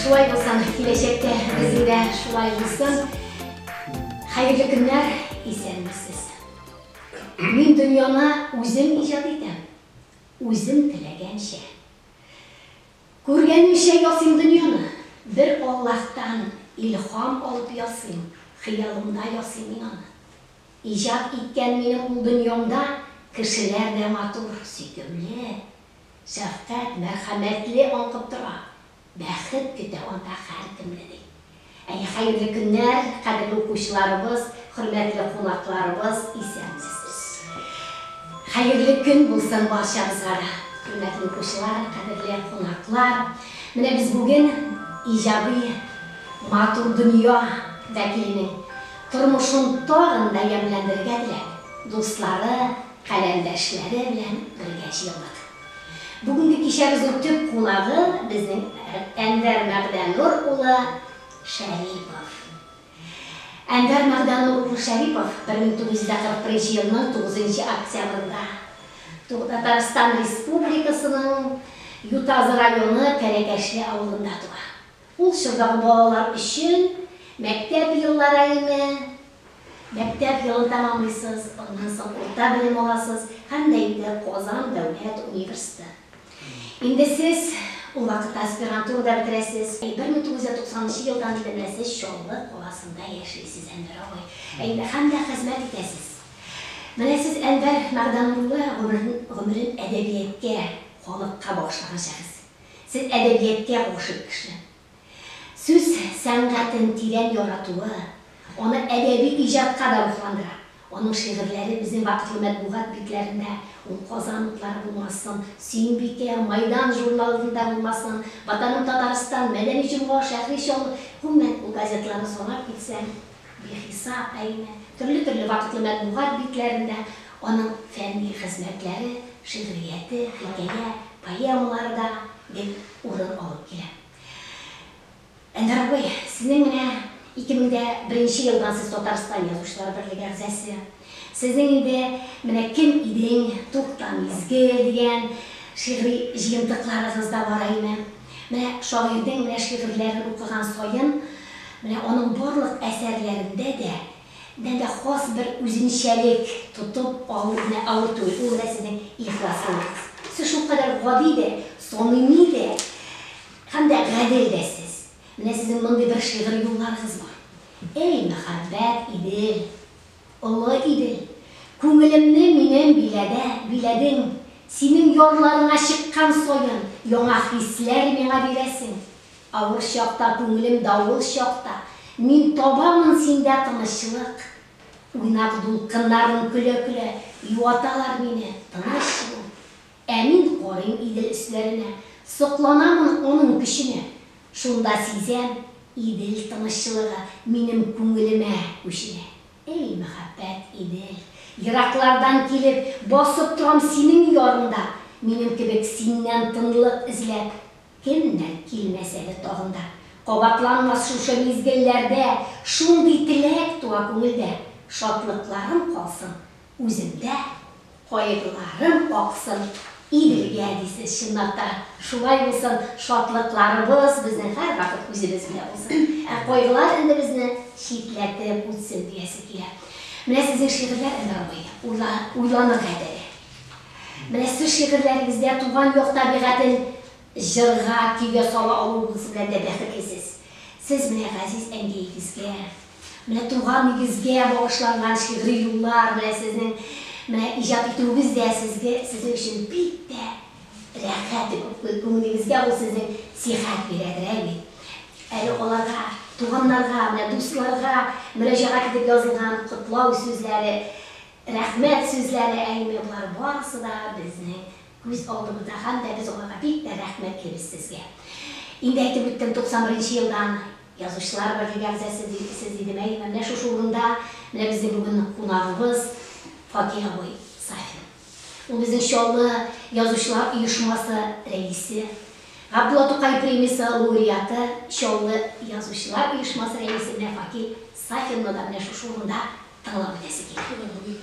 Шулай булсын, киләчәктә безнең дә шулай булсын. Хәерле көннәр, исәнмесез. Мин дөньяны үзем иҗат итәм, үзем теләгәнчә. Күргәнемчә ясыйм дөньяны, бер Аллаһтан илһам алып ясыйм, хыялымда ясыйм мин аны. Иҗат иткән минем ул дөньямда кешеләр дә матур, сөйкемле, шәфкать, мәрхәмәтле аңкып тора. Бәхет көтә анда һәркемне, ди. Әйе, хәерле көннәр, кадерле укучыларыбыз, хөрмәтле кунакларыбыз, исәнмесез. Хәерле көн булсын барчабызга да, хөрмәтле укучылар, кадерле кунаклар. Менә без бүген иҗади матур дөнья вәкиленең тормышын тагын да ямьләндерергә теләп, дуслары, каләмдәшләре белән бергә җыелдык. Бүгенге кичәбезнең төп кунагы безнең Әнвәр Мәгъдәнур улы Шәрипов. Әнвәр Мәгъдәнур улы Шәрипов 1941 елның 9 нчы октябрендә Татарстан Республикасының Ютазы районы Кәрәкәшле авылында туа. Ул чордагы балалар өчен мәктәп еллары име, Мәктәп елын тәмамлыйсыз, аннан соң урта белем аласыз һәм дә инде Казан дәүләт университеты. Инде сез ул вакытта аспирантура да бетерәсез. 1990 нчы елдан инде менә сез Чаллы каласында яшисез, Әнвәр абый. Ә инде һәм дә хезмәт итәсез. Менә сез, Әнвәр Мәгъдәнур улы, гомерен, гомерен әдәбияткә, халыкка багышлаган шәхес. Сез әдәбияткә гашыйк кеше. Сүз сәнгатен тирән яратуы аны әдәби иҗатка да рухландыра. Аның шигырьләре безнең вакытлы мәтбугат битләрендә, ул Казан утлары булмасын, Сөембикә, Майдан журналында булмасын, Ватаным Татарстан, Мәдәни җомга, Шәһри Чаллы, гомумән, ул газетларны санап китсәң, бихисап, әйеме, төрле-төрле вакытлы мәтбугат битләрендә аның фәнни хезмәтләре, шигърияте, хикәя, поэмалары да гел урын алып килә. Әнвәр абый, сезнең менә 2001 нче елдан сез Татарстан Язучылар берлеге әгъзасы. Сезнең инде менә Кем идең, Тукта, мизгел дигән шигъри җыентыкларыгыз да бар әйме. Менә шагыйрьнең менә шигырьләрен укыган саен, менә аның барлык әсәрләрендә дә дә дә хас бер үзенчәлек тотып алу менә авыр түгел. Ул менә сезнең ихласлыгыгыз. Сез шулкадәр гади дә, самими дә һәм дә гадел дә сез. Менә сезнең мондый бер шигырь юлларыгыз бар. Әй, мәхәббәт, Идел, олы Идел, Күңелемне минем биләдә, биләдең, Синең ярларыңа чыккан саен Яңа хисләр миңа бирәсең. Авыр чакта, күңелем давыл чакта, Мин табамын синдә тынычлык. Уйнак дулкыннарың көлә-көлә Юаталар мине, тыныч бул. Ә мин карыйм Идел өсләренә, Сокланамын аның көченә. Шунда сизәм, Идел тынычлыгы Минем күңелемә күченә. Әй, мәхәббәт, Идел! Ераклардан килеп, Басып торам синең ярыңда, Минем кебек синнән тынлык эзләп, Кемнәр килмәс әле тагын да. Кабатланмас шушы мизгелләрдә, Шундый теләк туа күңелдә, Шатлыкларым калсын үземдә, Кайгыларым аксын Иделгә, дисез, чынлап та шулай булсын, шатлыкларыбыз безнең һәрвакыт үзебез белән булсын, ә кайгылар инде безне читләтеп үтсен диясе килә. Менә сезнең шигырьләр, Әнвәр абый, уйла, уйланырга этәрә. Менә сез шигырьләрегездә туган як табигатен җырга, көйгә сала алуыгыз белән дә бәхетлесез. Сез менә газиз әнкәегезгә, Менә туган нигезгә багышланган шигъри юллар менә сезнең менә иҗат итүегез дә сезгә сезнең өчен бик тә рәхәт, күңелегезгә ул сезнең сихәт бирәдер, әй бит. Әле аларга, туганнарга, менә дусларга мөрәҗәгать итеп язылган котлау сүзләре, рәхмәт сүзләре, әйме, болар барысы да безнең күз алдыбызда һәм дә без аларга бик тә рәхмәтлебез сезгә. Инде әйтеп үттем, 91 нче елдан Язучылар берлеге әгъзасы сез, дидем. Әйе, менә шушы урында менә безнең бүген кунагыбыз Факил абый Сафин. Ул безнең Чаллы язучылар оешмасы рәисе, Габдулла Тукай премиясе лауреаты, Чаллы язучылар оешмасы рәисе менә Факил Сафинны да менә шушы урында тыңлап үтәсе килә.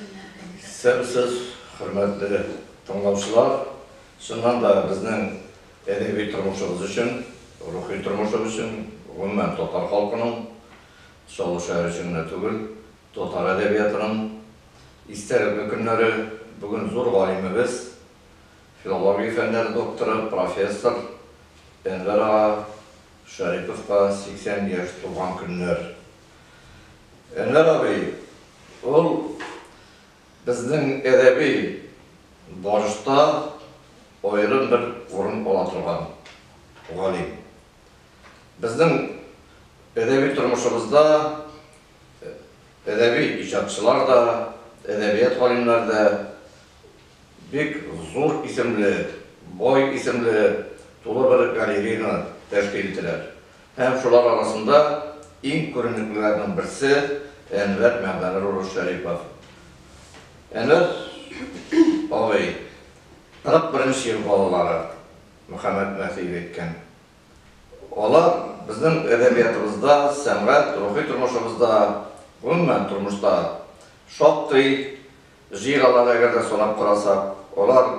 Исәнмесез, хөрмәтле тыңлаучылар! Чыннан да, безнең әдәби тормышыбыз өчен. рухи тормышы өчен, гомумән татар халкының, Чаллы шәһәре өчен генә түгел, татар әдәбиятының истәлекле көннәре. Бүген зур галимебез, филология фәннәре докторы, профессор Әнвәр ага Шәриповка 80 яшь тулган көннәр. Әнвәр абый, ул безнең әдәби барышта аерым бер урын ала торган галим. Безнең әдәби тормышыбызда әдәби иҗатчылар да, әдәбият галимнәре дә бик зур исемле, бай исемле тулы бер галереяны тәшкил итәләр. Һәм шулар арасында иң күренеклеләрнең берсе Әнвәр Мәгъдәнур улы Шәрипов. Әнвәр абый 41 нче ел балалары, Мөхәммәт Мәһдиев әйткән. Алар безнең әдәбиятыбызда, сәнгать, рухи тормышыбызда, гомумән тормышта шактый җыелалар, әгәр дә санап карасак, алар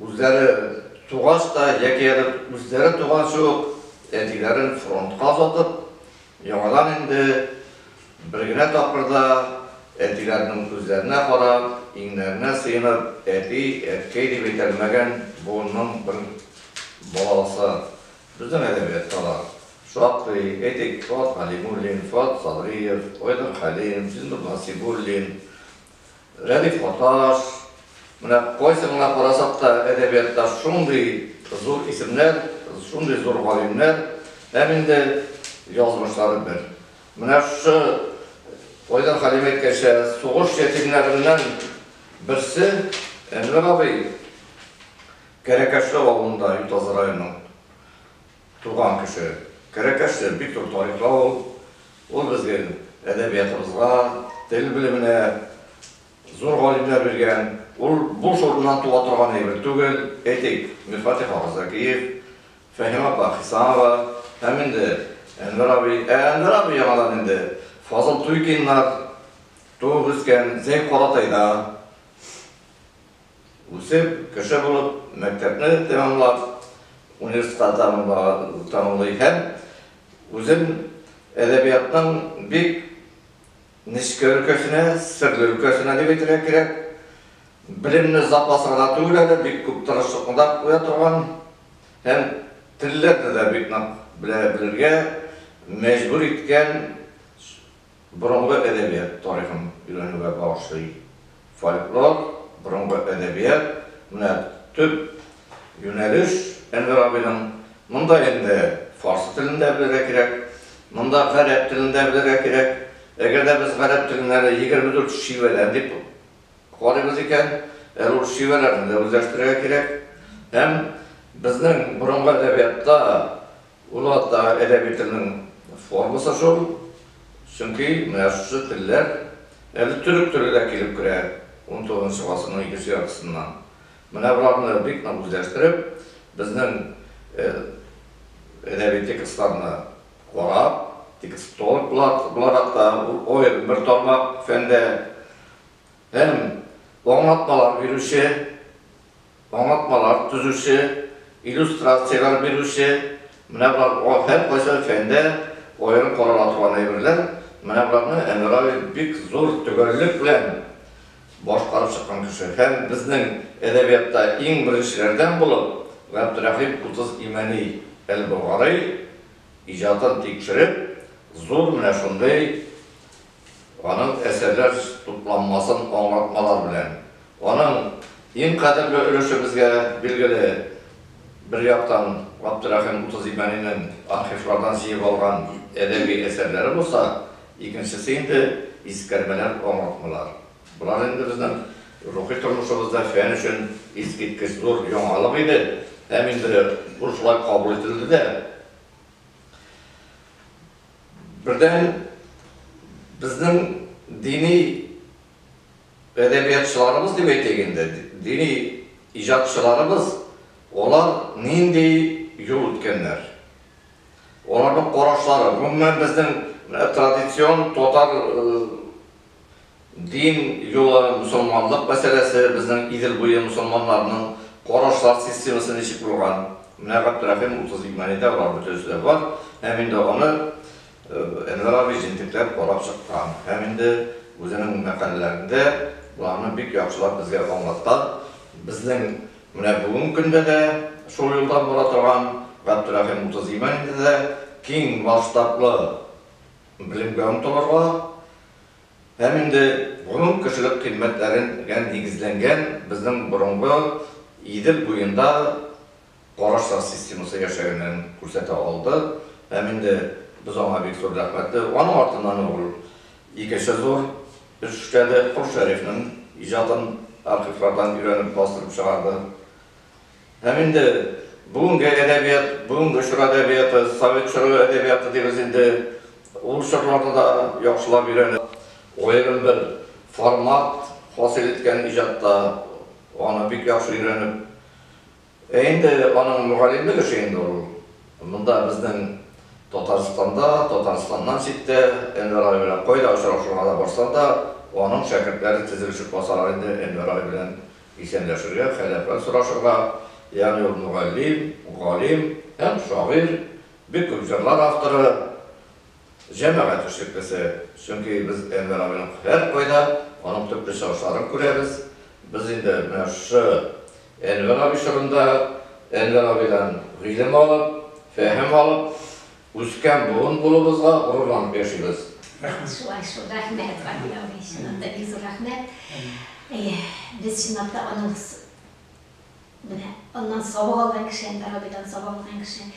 үзләре тугач та яки әле үзләре туганчы ук әтиләрен фронтка озатып, яңадан инде бер генә тапкыр да әтиләренең күзләренә карап, иңнәренә сыенып, әти, әткәй дип әйтәлмәгән буынның бер баласы. Безнең әдәбиятта алар шактый, әйтик, Фоат Галимуллин, Фоат Садриев, Айдар Хәлим, Зиннур Насыйбуллин, Рәдиф Гаташ. Менә кайсын гына карасак та, әдәбиятта шундый зур исемнәр, шундый зур галимнәр, һәм инде язмышлары бер. Менә шушы Айдар Хәлим әйткәнчә, сугыш ятимнәреннән берсе Әнвәр абый Кәрәкәшле авылында, Ютазы районының туган кеше. Кәрәкәшле бик зур тарихлы авыл. Ул безнең әдәбиятыбызга, тел белеменә зур галимнәр биргән. Ул буш урыннан туа торган әйбер түгел. Әйтик, Мирфатих ага Зәкиев, Фәһимә апа Хисамова һәм инде Әнвәр абый. Ә Әнвәр абый яңадан инде Фазыл Туйкиннар туып үскән Зәй Каратайда. Үсеп, кеше булып, мәктәпне тәмамлап, университетта тәмамлый һәм үзен әдәбиятның бик нечкә өлкәсенә, серле өлкәсенә дип әйтергә кирәк, белемне запасы гына түгел әле, бик күп тырышлыкны да куя торган һәм телләрне дә бик нык белә белергә мәҗбүр иткән Борынгы әдәбият тарихын өйрәнүгә багышлый. Фольклор, борынгы әдәбият, менә төп юнәлеш Әнвәр абыйның. Монда инде фарсы телен дә белергә кирәк, монда гарәп телен дә белергә кирәк. Әгәр дә без гарәп телен әле 24 шивәдән дип карыйбыз икән, әле ул шивәләрне дә үзләштерергә кирәк. Һәм безнең борынгы әдәбиятта Ул вакытта әдәби телнең формасы шул, чөнки менә шушы телләр әле төрек теле дә килеп керә унтугызынчы гасырның икенче яртысыннан. Менә боларны бик нык үзләштереп, безнең әдәби текстларны карап, текстолог буларак та, ул аерым бер тармак фәндә һәм аңлатмалар бирүче, Аңлатмалар төзүче, иллюстрацияләр бирүче, менә болар һәркайсы фәндә аерым карала торган әйберләр. Менә боларны Әнвәр абый бик зур төгәллек белән башкарып чыккан кеше. Һәм безнең әдәбиятта иң беренчеләрдән булып Габдерәхим 30 Имәни әл-Болгарый иҗатын тикшереп, зур менә шундый Аның әсәрләр тупланмасын аңлатмалар белән. Аның иң кадерле өлеше безгә билгеле, бер яктан, Габдерәхим 30 Имәнинең архивлардан җыеп алган әдәби әсәрләре булса, икенчесе инде, искәрмәләр, аңлатмалар. Болар инде безнең рухи тормышыбызда фән өчен искиткеч зур яңалык иде һәм инде ул шулай кабул ителде дә. Бердән, безнең дини әдәбиятчыларыбыз дип әйтик инде, дини иҗатчыларыбыз, алар нинди юл үткәннәр? Аларның карашлары, гомумән безнең традицион татар дин юлы, мөселманлык мәсьәләсе, безнең Идел буе мөселманнарының карашлар системасы ничек булган? Менә Габдрәхим 30 Имәнидә алар бөтенесе дә бар. Һәм инде аны Әнвәр абый җентекләп карап чыккан. Һәм инде үзенең мәкаләләрендә боларны бик яхшылап безгә аңлаткан. Безнең менә бүгенге көндә дә шул юлдан бара торган Габдрәхим 30 Имәнидә дә киң масштаблы белемгә омтылырга һәм инде гомум кешелек кыйммәтләренә нигезләнгән безнең борынгы Идел буенда карашлар системасы яшәгәнен күрсәтә алды. Һәм инде без аңа бик зур рәхмәтле. Аның артыннан ул икенче зур эш эшләде. Кол Шәрифнең иҗатын архивлардан өйрәнеп бастырып чыгарды. Һәм инде бүгенге әдәбият, бүгенге чор әдәбияты, совет чоры әдәбияты дибез инде, ул чорларны да яхшылап өйрәнеп, аерым бер формат хасил иткән иҗатта аны бик яхшы өйрәнеп. Ә инде аның мөгаллимлек эше инде ул. Монда безнең Татарстанда, Татарстаннан читтә Әнвәр абый белән кайда очрашырга да барсаң да, аның шәкертләре тезелешеп басалар инде Әнвәр абый белән исәнләшергә, хәл-әхвәл сорашырга. Ягъни ул мөгаллим, галим һәм шагыйрь, бик күп җырлар авторы, җәмәгать эшлеклесе. Чөнки без Әнвәр абыйның һәркайда аның төпле чыгышларын күрәбез. Без инде менә шушы Әнвәр абый чорында Әнвәр абыйдан гыйлем алып, фәһем алып, үскән буын булуыбызга горурланып яшибез. Рәхмәт. Шулай шул, рәхмәт, Гамил абый, чынлап та бик зур рәхмәт. Әйе, без чынлап та аның менә аннан сабак алган кеше, Әнвәр абыйдан сабак алган кеше.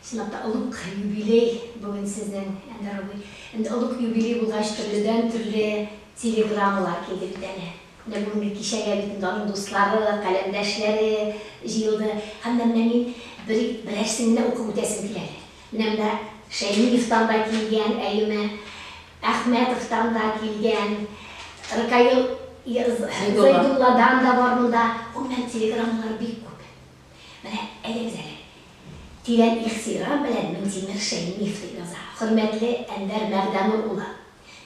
Чынлап та олуг юбилей бүген сезнең, Әнвәр абый. Инде олуг юбилей булгач, төрледән-төрле телеграммалар килде бит әле. Менә бүгенге кичәгә бит инде аның дуслары, каләмдәшләре җыелды. Һәм дә менә мин бер берәрсен генә укып үтәсем килә әле. Менә монда Шәймиевтан да килгән, әйеме, Әхмәтовтан да килгән, Ркаил Зәйдулладан да бар монда. Гомумән, телеграммалар бик күп. Менә, әйдәгез әле. Тирән ихтирам белән Минтимер Шәймиев дип яза. Хөрмәтле Әнвәр Мәгъдәнур улы!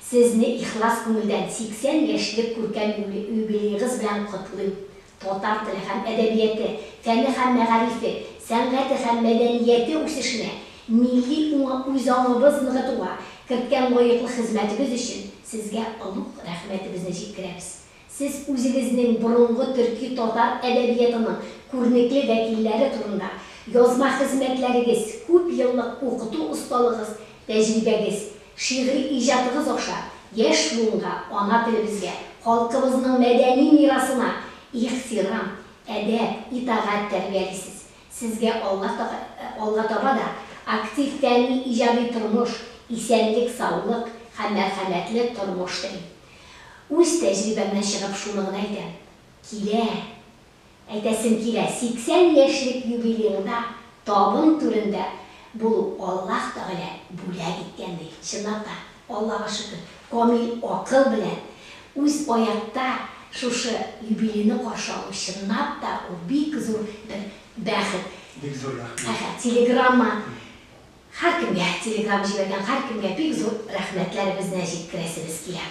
Сезне ихлас күңелдән 80 яшьлек күркәм юбилеегыз белән котлыйм! Татар теле һәм әдәбияте, фәне һәм мәгарифе, сәнгате һәм мәдәнияте үсешенә, милли үзаңыбыз ныгытуга керткән лаеклы хезмәтегез өчен сезгә олуг рәхмәтебезне җиткерәбез. Сез үзегезнең борынгы төрки-татар әдәбиятының күренекле вәкилләре турында язма хезмәтләрегез, күп еллык укыту осталыгыз, тәҗрибәгез, шигъри иҗатыгыз аша яшь буынга ана телебезгә, халкыбызның мәдәни мирасына ихтирам, әдәп, итагать тәрбиялисез. Сезгә алга таба да актив фәнни иҗади тормыш, исәнлек-саулык һәм мәрхәмәтле тормыш телим. Үз тәҗрибәмнән чыгып шуны гына әйтәм, килә, әйтәсем килә, 80 яшьлек юбилееңда табын түрендә булу Аллаһ Тәгалә бүләк иткән, ди. Чынлап та, Аллага шөкер, камил акыл белән, үз аякта шушы юбилейны каршы алу, чынлап та, ул бик зур бер бәхет. Бик зур рәхмәт. Әһә, телеграмма. Һәркемгә, телеграмма җибәргән һәркемгә бик зур рәхмәтләребезне җиткерәсебез килә.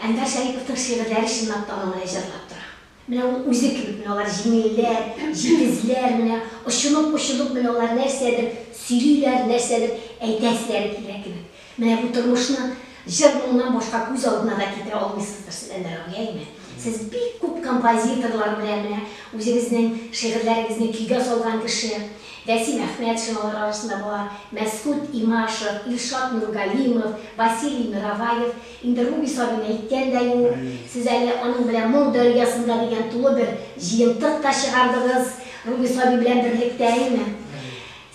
Әнвәр Шәриповның шигырьләре чынлап та аның менә җырлап тора. Менә ул үзе кебек, менә алар җиңелләр, җитезләр, менә очынып-очынып менә алар нәрсәдер сөйлиләр, нәрсәдер әйтәселәре килә кебек. Менә бу тормышны җыр-моңнан башка күз алдына да китерә алмыйсыздыр сез, Әнвәр абый, әйеме? Сез бик күп композиторлар белән менә үзегезнең шигырьләрегезне көйгә салган кеше. Вәсим Әхмәтшин алар арасында бар, Мәсгуть Имашев, Илшат Нургалимов, Василий Мироваев. Инде Рубис абыйны әйткән дә юк. Сез әле аның белән Моң дәрьясында дигән тулы бер җыентык та чыгардыгыз Рубис абый белән берлектә, әйеме?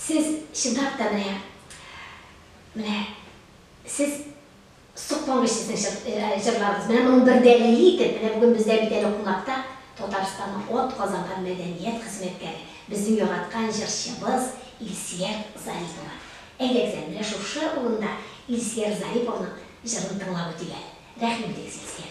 Сез чынлап та менә, менә сез соклангыч сезнең җырларыгыз. Менә моның бер дәлиле итеп, менә бүген бездә бит әле кунакта Татарстанның ат казанган мәдәният хезмәткәре, безнең яраткан җырчыбыз Илсөяр Зарипова. Әйдәгез әле, менә шушы урында Илсөяр Зарипованың җырын тыңлап үтик әле. Рәхим итегез, Илсөяр.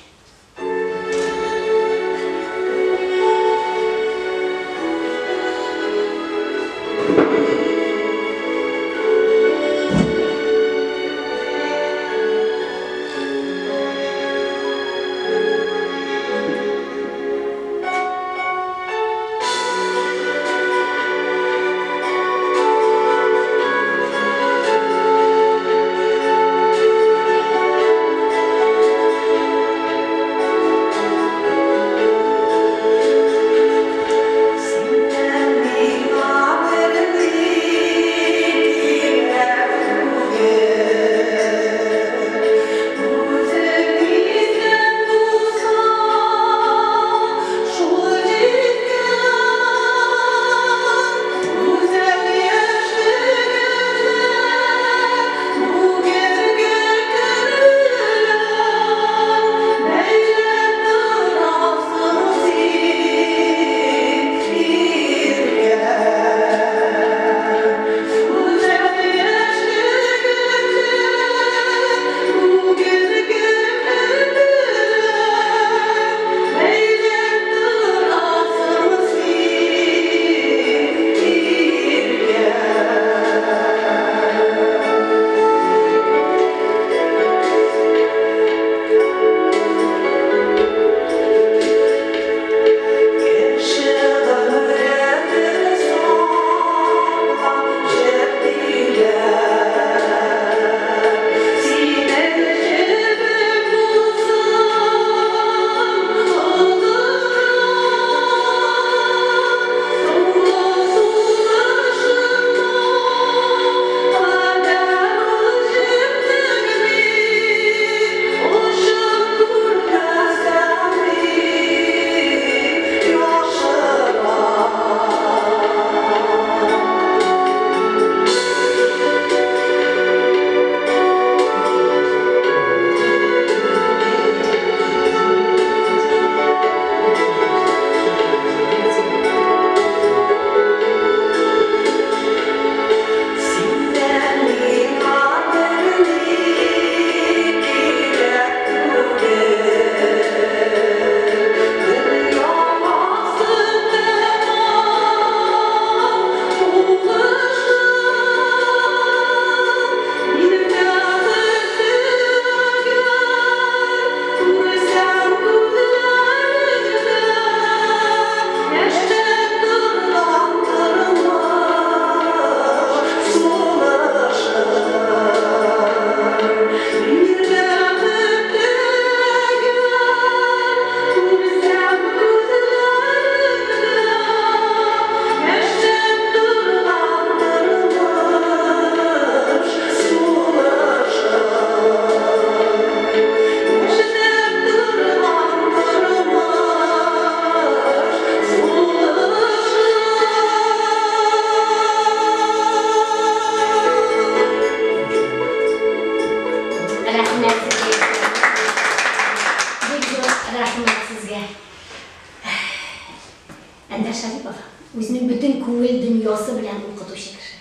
Әнвәр Шәрипов үзенең бөтен күңел дөньясы белән укытучы кеше.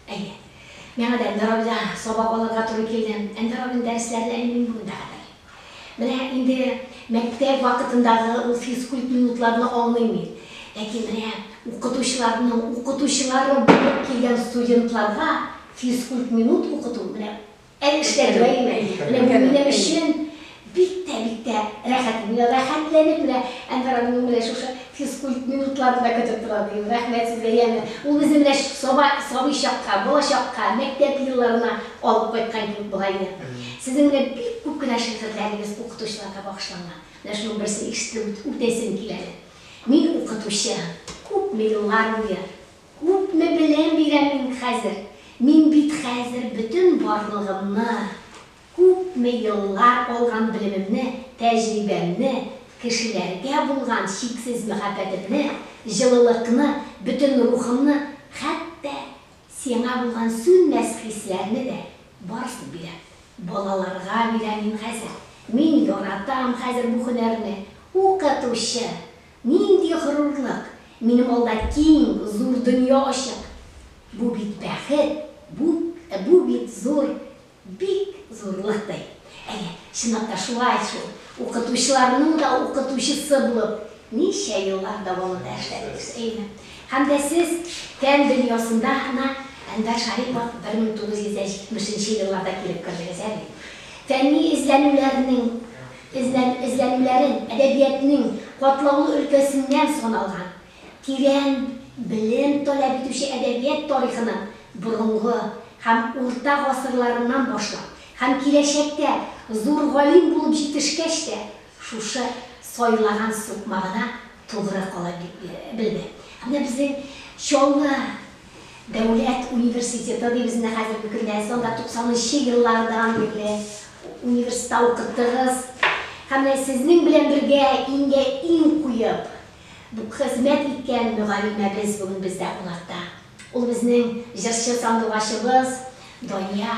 Әйе. Миңа да Әнвәр абыйда сабак алырга туры килде. Әнвәр абыйның дәресләрен әле мин бүген дә хәтерлим. Менә инде мәктәп вакытындагы ул физкульт минутларны аңлыйм мин. Ләкин менә укытучыларның укытучылары булып килгән студентларга физкульт минут укыту, менә Әле эшләдем, әйеме? Менә бу минем өчен бик тә, бик тә рәхәт. Мин рәхәтләнеп менә Әнвәр абыйның менә шушы физкульт минутларын да көтеп тора дим. Рәхмәт сезгә, яме. Ул безне менә саба, сабый чакка, бала чакка, мәктәп елларына алып кайткан кебек була иде. Сезнең менә бик күп кенә шигырьләрегез укытучыларга багышланган. Менә шуның берсен ишетеп үтәсем килә әле. Мин укытучы, күпме еллар буе Күпме белем бирәм мин хәзер. Мин бит хәзер бөтен барлыгымны, күпме еллар алган белемемне, тәҗрибәмне, кешеләргә булган чиксез мәхәббәтемне, җылылыкны, бөтен рухымны, хәтта сиңа булган сүнмәс хисләрне дә, барысын бирәм. Балаларга бирәм мин хәзер. Мин яратам хәзер бу һөнәрне. Укытучы! Нинди горурлык! Минем алда киң, зур дөнья ачык. Бу бит бәхет, бу, бу бит зур, бик зурлык, ди. Әйе, чынлап та шулай шул, укытучыларның да укытучысы булып, ничә еллар дәвамында эшләдегез, әйеме? Һәм дә сез фән дөньясында гына Әнвәр Шарипов 1970 нче елларда килеп кердегез, ә бит? Фәнни эзләнүләрнең Эзлән эзләнүләрен әдәбиятнең катлаулы өлкәсеннән саналган, тирән белем таләп итүче әдәбият тарихының борынгы һәм урта гасырларыннан башлап һәм киләчәктә зур галим булып җитешкәч тә шушы сайлаган сукмагына тугры кала белде. Ә менә безнең Чаллы дәүләт университеты дибез менә хәзерге көндә, сез анда туксанынчы еллардан бирле университетта укыттыгыз. Һәм менә сезнең белән бергә иңгә-иң куеп хезмәт иткән мөгаллимәбез бүген бездә кунакта. Ул безнең җырчы сандугачыбыз Дания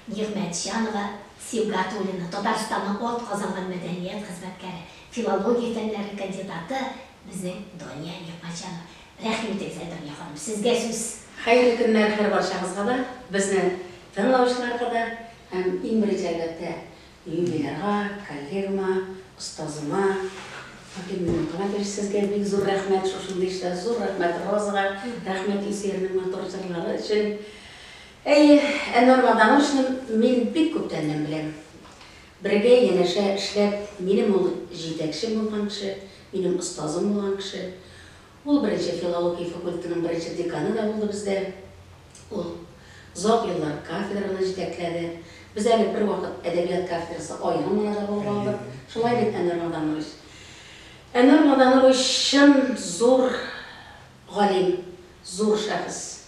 Нигъмәтҗанова Сибгатуллина, Татарстанның атказанган мәдәният хезмәткәре, филология фәннәре кандидаты безнең Дания Нигъмәтҗанова. Рәхим итегез, Дания ханым, сезгә сүз. Хәерле көннәр һәрбарчагызга да, безне тыңлаучыларга да һәм иң беренче, әлбәттә, юбилярга, коллегама, остазыма, Факил Миннемөхәммәтович, сезгә бик зур рәхмәт шушындый эштә, зур рәхмәт Розага, рәхмәт Илсөярнең матур җырлары өчен. Әйе, Әнвәр Мадановичны мин бик күптәннән беләм. Бергә янәшә эшләп, минем ул җитәкчем булган кеше, минем остазым булган кеше. Ул беренче филология факультетының беренче деканы да булды бездә. Ул озак еллар кафедраны җитәкләде. Без әле бервакыт әдәбият кафедрасы аерым гына да булып алдык. Шулай бит, Әнвәр Маданович? Әнвәр Маданович чын зур галим, зур шәхес,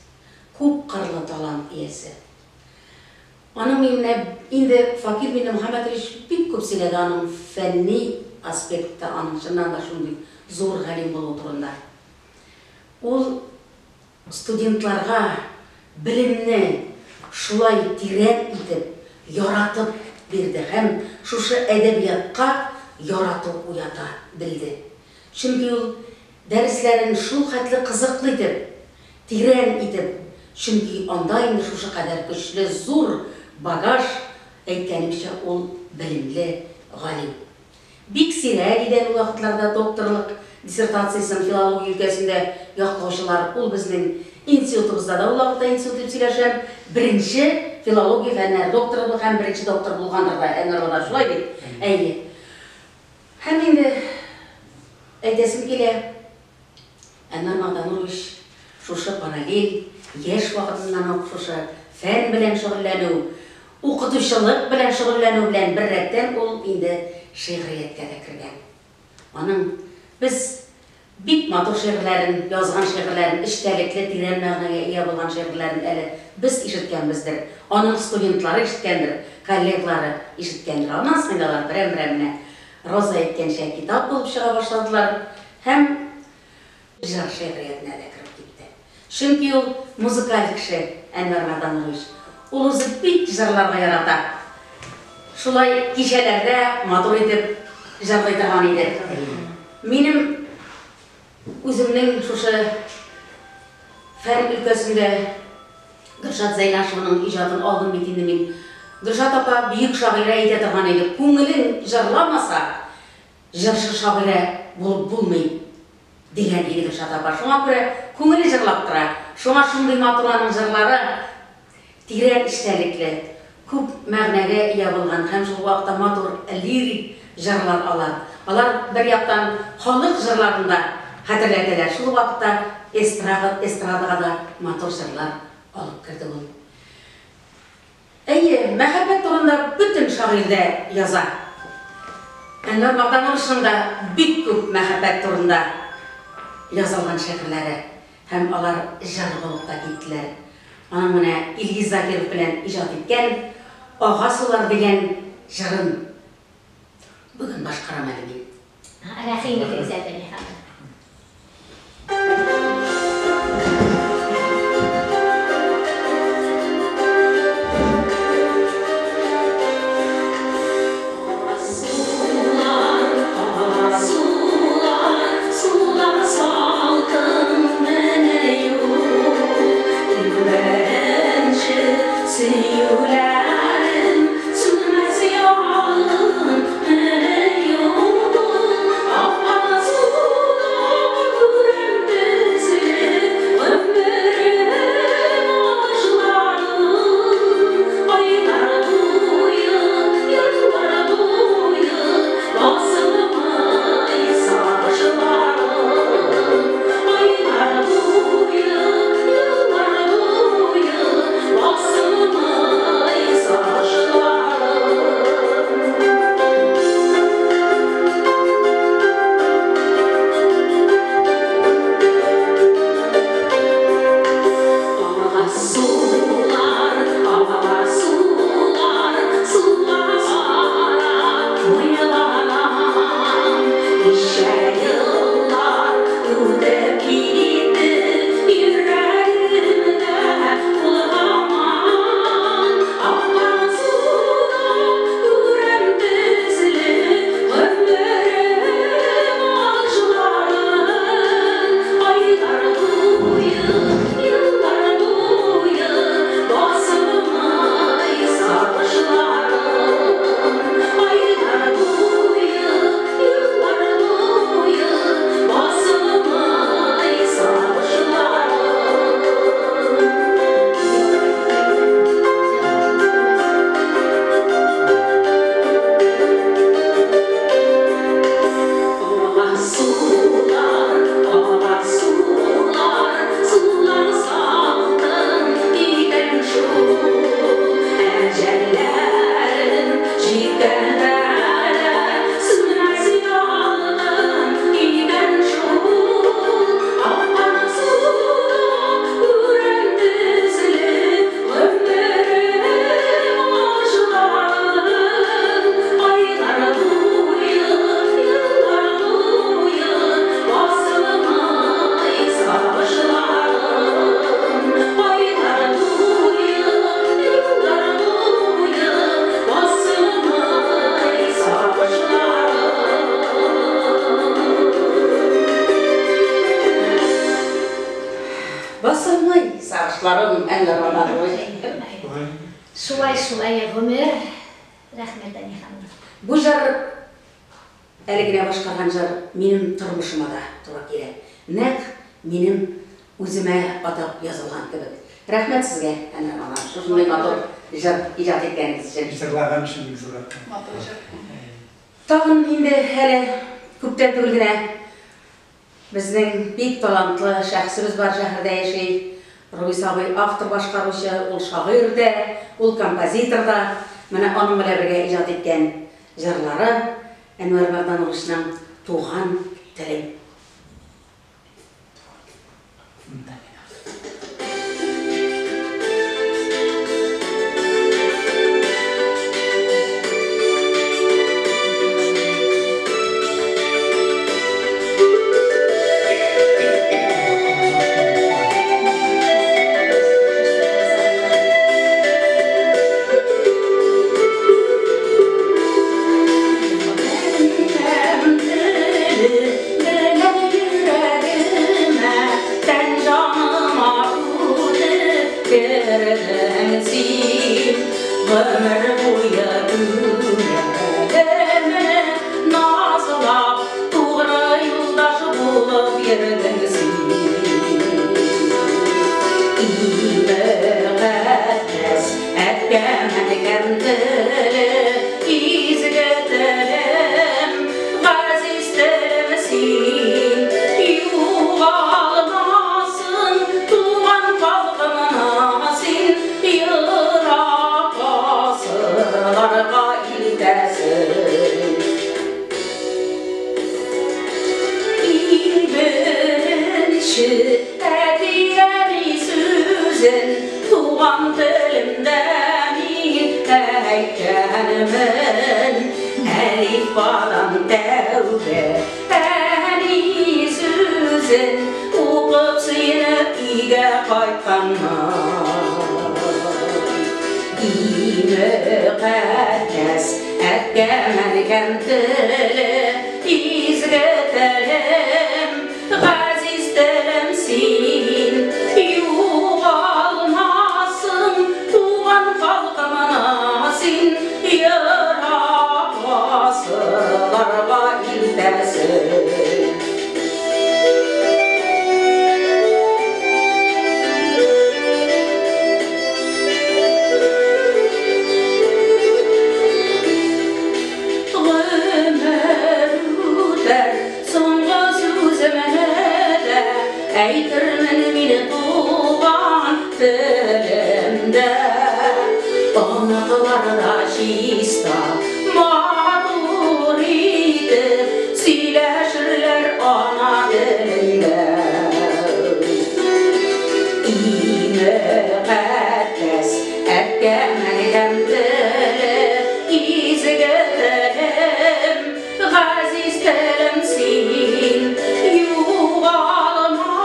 күпкырлы талант иясе. Аның мин менә инде Факил Миннемөхәммәтович бик күп сөйләде аның фәнни аспектта аның чыннан да шундый зур галим булуы турында. Ул студентларга белемне шулай тирән итеп, яратып бирде һәм шушы әдәбиятка ярату уята белде. Чөнки ул дәресләрен шул хәтле кызыклы итеп, тирән итеп, чөнки анда инде шушы кадәр көчле, зур багаж, әйткәнемчә, ул белемле галим. Бик сирәк иде әле ул вакытларда докторлык диссертациясен филология өлкәсендә яклаучылар. Ул безнең институтыбызда да, ул вакытта институт дип сөйләшәм, беренче филология фәннәре докторы һәм беренче доктор булгандыр да, Әнвәр Вадаев, шулай бит? Әйе. Һәм инде әйтәсем килә, Әнвәр Мағданурович шушы параллель, яшь вакытыннан ук шушы фән белән шөгыльләнү, укытучылык белән шөгыльләнү белән беррәттән ул инде шигърияткә дә кергән. Аның без бик матур шигырьләрен, язган шигырьләрен, эчтәлекле, тирән мәгънәгә ия булган шигырьләрен әле без ишеткәнбездер, аның студентлары ишеткәндер, коллеглары ишеткәндер. Аннан соң инде алар берәм-берәм менә Роза әйткәнчә, китап булып чыга башладылар һәм җыр шигъриятенә дә кереп китте. Чөнки ул музыкаль кеше, Әнвәр Мәрданович. Ул үзе бик җырларга ярата. Шулай кичәләрдә матур итеп җырлый торган иде. Минем Үземнең шушы фән өлкәсендә Гөлшат Зәйнашеваның иҗатын алдым бит инде мин. Гөлшат апа бөек шагыйрә әйтә торган иде, күңелең җырламаса, җырчы шагыйрә булып булмый, дигән иде Гөлшат апа. Шуңа күрә күңеле җырлап тора. Шуңа шундый матур аның җырлары, тирән эчтәлекле, күп мәгънәгә ия булган һәм шул вакытта матур лирик җырлар алар. Алар бер яктан халык җырларын да хәтерләтәләр, шул ук вакытта эстрага, эстрадага да матур җырлар алып керде ул. Әйе, мәхәббәт турында бөтен шагыйрь дә яза. Әнвәр Мактановичның да бик күп мәхәббәт турында язылган шигырьләре һәм алар җыр булып та киттеләр. Аның менә Илгиз Закиров белән иҗат иткән Ага сулар дигән җырын бүген башкарам әле мин. Рәхим итегез, Әлфәния ханым. Сагышларым Әнвәр Мамадович. Шулай, шулай гомер. Рәхмәт, Әни ханым. Бу җыр, әле генә башкарган җыр минем тормышыма да туры килә. Нәкъ минем үземә атап язылган кебек. Рәхмәт сезгә, Әнвәр Мамадович, шушындый матур җыр иҗат иткәнегез өчен. Җырлаган өчен бик зур рәхмәт. Матур җыр. Тагын инде әле күптән түгел генә Безнең бик талантлы шәхесебез бар, шәһәрдә яши. Рубис абый автор башкаручы, ул шагыйрь дә, ул композитор да. Менә аның белән бергә иҗат иткән җырлары Әнвәр Богдановичның Туган телем. Беләм теле, беләм йөрәгем. Гомер буе күңелемне назлап, тугры юлдаш булып йөрдең син. И мөкатдәс әткәм-әнкәм теле, изге телем, газиз телем син. Югалмасын туган халкымны син, ерак гасырларга илтәсең. Иң беренче әти-әни сүзен туган телемдә мин әйткәнмен. Әлифбадан тәүге әни сүзен укып сөенеп өйгә кайтканмын. И мөкатдәс әткәм-әнкәм теле, изге телем, газиз телем син. Югалмасын туган халкымны син, ерак гасырларга илтәсең. Гомер үтәр, соңгы сүземне дә әйтермен мин туган телемдә. Оныклар да чиста, матур итеп сөйләшерләр ана телендә. И мөкатдәс әткәм-әнкәм теле, изге телем, газиз телем син. Югалмасын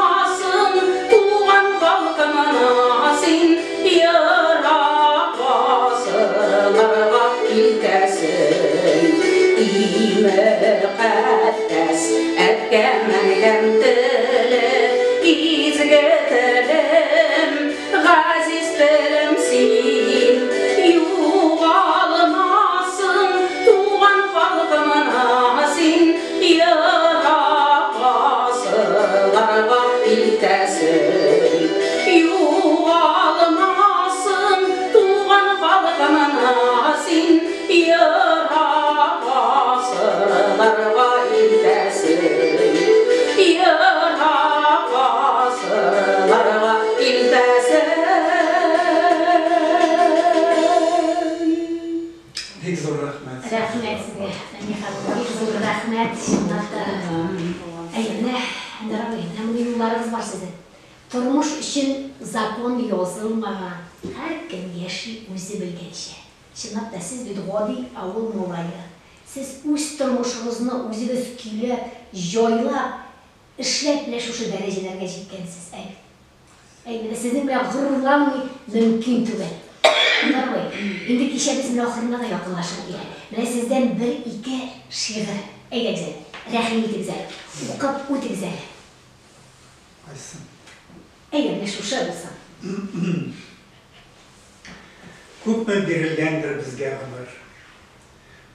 туган халкымны син, ерак гасырларга илтәсең. И мөкатдәс әткәм-әнкәм теле, изге телем, газиз телем син. Югалмасын туган халкымны син, ерак гасырларга илтәсең. Югалмасын туган халкымны син, ерак гасырларга илтәсең. Ерак гасырларга илтәсең. Бик зур рәхмәт. Рәхмәт сезгә, Фәния ханым, бик зур рәхмәт, чынлап та. Әйе, менә, Әнвәр абый, менә мондый юлларыгыз бар сезнең. Тормыш өчен закон язылмаган, һәркем яши үзе белгәнчә. Чынлап та, сез бит гади авыл малае. Сез үз тормышыгызны үзегез көйләп, җайлап, эшләп менә шушы дәрәҗәләргә җиткәнсез, әй бит. Әй, менә сезнең белән горурланмый мөмкин түгел. Әнвәр абый, инде кичәбез менә ахырына да якынлашып килә. Менә сездән бер-ике шигырь. Әйдәгез әле, рәхим итегез әле, укып үтегез әле. Кайсы? Әйдә, менә шушы булсын. Күпме бирелгәндер безгә гомер.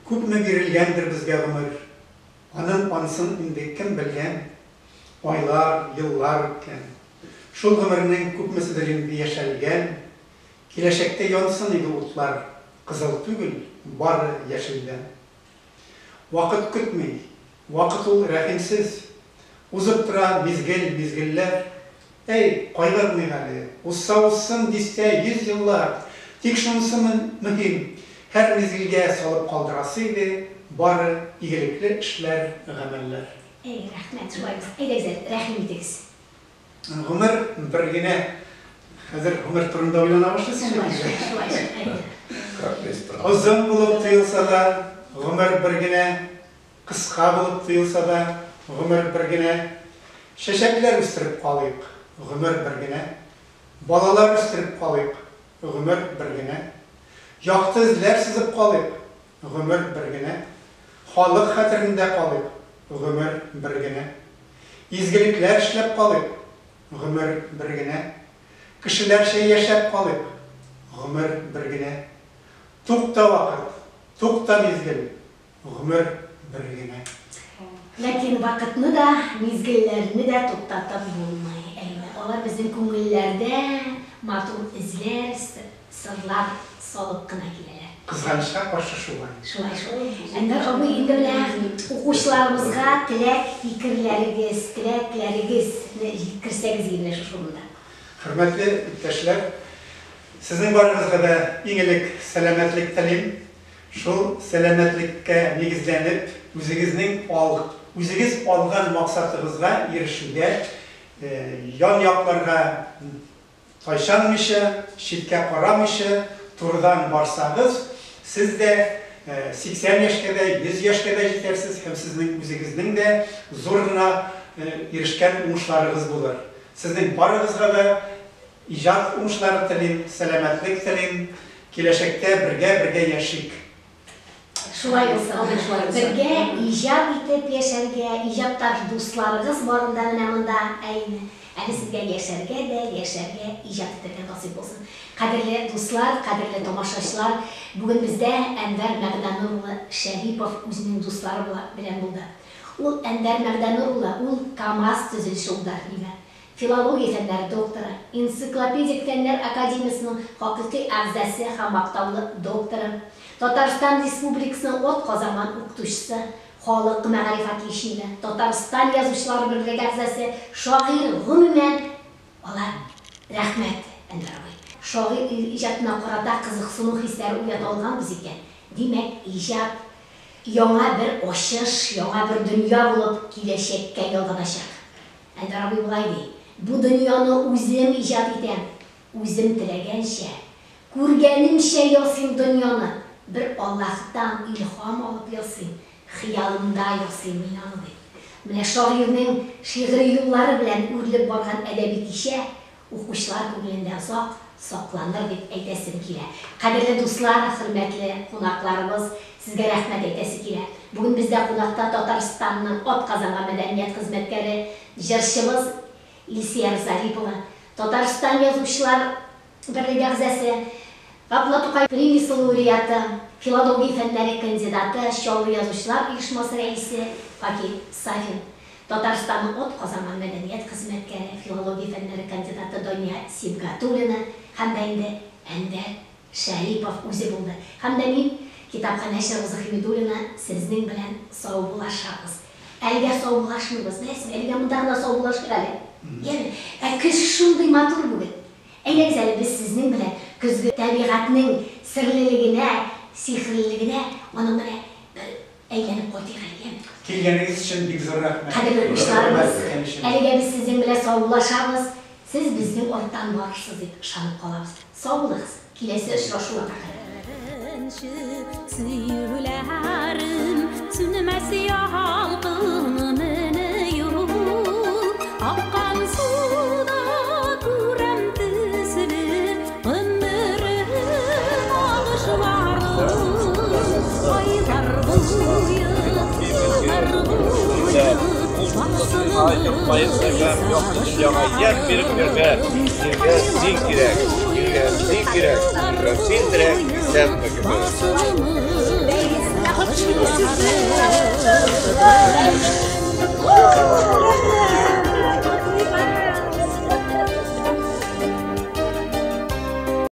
Күпме бирелгәндер безгә гомер. Аның ансын инде кем белгән? Айлар, еллар үткән. Шул гомернең күпмеседер инде яшәлгән. Киләчәктә янсын иде утлар, кызыл түгел, бары яшелдән. Вакыт көтми, вакыт ул рәхимсез. Узып тора мизгел, мизгелләр. Әй, кайгырмыйк әле, узса узсын дистә, йөз еллар. Тик шунысы мөһим, һәр мизгелгә салып калдырасы иде бары игелекле эшләр, гамәлләр. Әй, рәхмәт, шулай булсын. Әйдәгез әле, рәхим итегез. Гомер бер генә. Хәзер гомер турында уйлана башлыйсың бит инде. Шулай, шулай, шулай. Озын булып тоелса да, гомер бер генә. Кыска булып тоелса да, гомер бер генә. Чәчәкләр үстереп калыйк, гомер бер генә. Балалар үстереп калыйк, гомер бер генә. Якты эзләр сызып калыйк, гомер бер генә. Халык хәтерендә калыйк, гомер бер генә. Изгелекләр эшләп калыйк, гомер бер генә. Кешеләрчә яшәп калыйк, гомер бер генә. Тукта вакыт, тукта мизгел, гомер бер генә. Ләкин вакытны да, мизгелләрне дә туктатып булмый. Әйе, алар безнең күңелләрдә матур эзләр, сырлар салып кына киләләр. Кызганычка каршы шулай. Шулай шул. Әнвәр абый, инде менә укучыларыбызга теләк, фикерләрегез, теләкләрегезне җиткерсәгез иде менә шушы урында. Хөрмәтле иптәшләр, сезнең барыгызга да иң элек сәламәтлек телим. Шул сәламәтлеккә нигезләнеп, үзегезнең ал, үзегез алган максатыгызга ирешүгә, ян-якларга тайчанмыйча, читкә карамыйча, турыдан барсагыз, сез дә 80 яшькә дә, 100 яшькә дә җитәрсез һәм сезнең үзегезнең дә зур гына ирешкән уңышларыгыз булыр. Сезнең барыгызга да иҗат уңышлары телим, сәламәтлек телим. Киләчәктә бергә-бергә яшик. Шулай булсын. Амин, шулай булсын. Бергә иҗат итеп яшәргә, иҗатташ дусларыгыз барында менә монда, әйме. Әле сезгә яшәргә дә, яшәргә, иҗат итәргә насыйп булсын. Кадерле дуслар, кадерле тамашачылар, бүген бездә Әнвәр Мәгъдәнур улы Шәрипов үзенең дуслары белән булды. Ул Әнвәр Мәгъдәнур улы, ул КАМАЗ төзелеше ударнигы, филология фәннәре докторы, Энциклопедик фәннәр академиясенең хакыйкый әгъзасы һәм мактаулы докторы, Татарстан Республикасының атказанган укытучысы, халык мәгариф отличнигы, Татарстан Язучылар берлеге әгъзасы, шагыйрь, гомумән, алар рәхмәт, Әнвәр абый. Шагыйрь иҗатына карата кызыксыну хисләре уята алганбыз икән, димәк, иҗат яңа бер ачыш, яңа бер дөнья булып киләчәккә ялганачак. Әнвәр абый болай ди, Бу дөньяны үзем иҗат итәм, үзем теләгәнчә, күргәнемчә ясыйм дөньяны, бер Аллаһтан илһам алып ясыйм, хыялымда ясыйм мин аны, ди. Менә шагыйрьнең шигъри юллары белән үрелеп барган әдәби кичә укучылар күңелендә озак сакланыр дип әйтәсем килә. Кадерле дуслар, хөрмәтле кунакларыбыз, сезгә рәхмәт әйтәсе килә. Бүген бездә кунакта Татарстанның атказанган мәдәният хезмәткәре, җырчыбыз Илсөяр Зарипова, Татарстан Язучылар берлеге әгъзасы, Габдулла Тукай премиясе лауреаты, филология фәннәре кандидаты, Чаллы язучылар оешмасы рәисе Факил Сафин, Татарстанның атказанган мәдәният хезмәткәре, филология фәннәре кандидаты Дания Сибгатуллина һәм дә инде Әнвәр Шәрипов үзе булды. Һәм дә мин, китапханәче Роза Хәмидуллина, сезнең белән саубуллашабыз. Әлегә саубуллашмыйбыз, беләсезме, әлегә монда гына саубуллашыйк әле. Яме, ә көз шундый матур бүген. Әйдәгез әле без сезнең белән көзге табигатьнең серлелегенә, сихерлелегенә аның менә бер әйләнеп кайтыйк әле, яме. Килгәнегез өчен бик зур рәхмәт. Кадерле укучыларыбыз, әлегә без сезнең белән саубуллашабыз. Сез безнең арттан барырсыз дип ышанып калабыз. Сау булыгыз, киләсе очрашуларга кадәр. Сөюләрем сүнмәс ялкынымны юл, аккан суда күрәм төсле гомерем агышларын. Айлар буе, еллар буе Ямь биреп йөрмә, җиргә син кирәк, җиргә син кирәк, җиргә син терәк, исәнме кебек.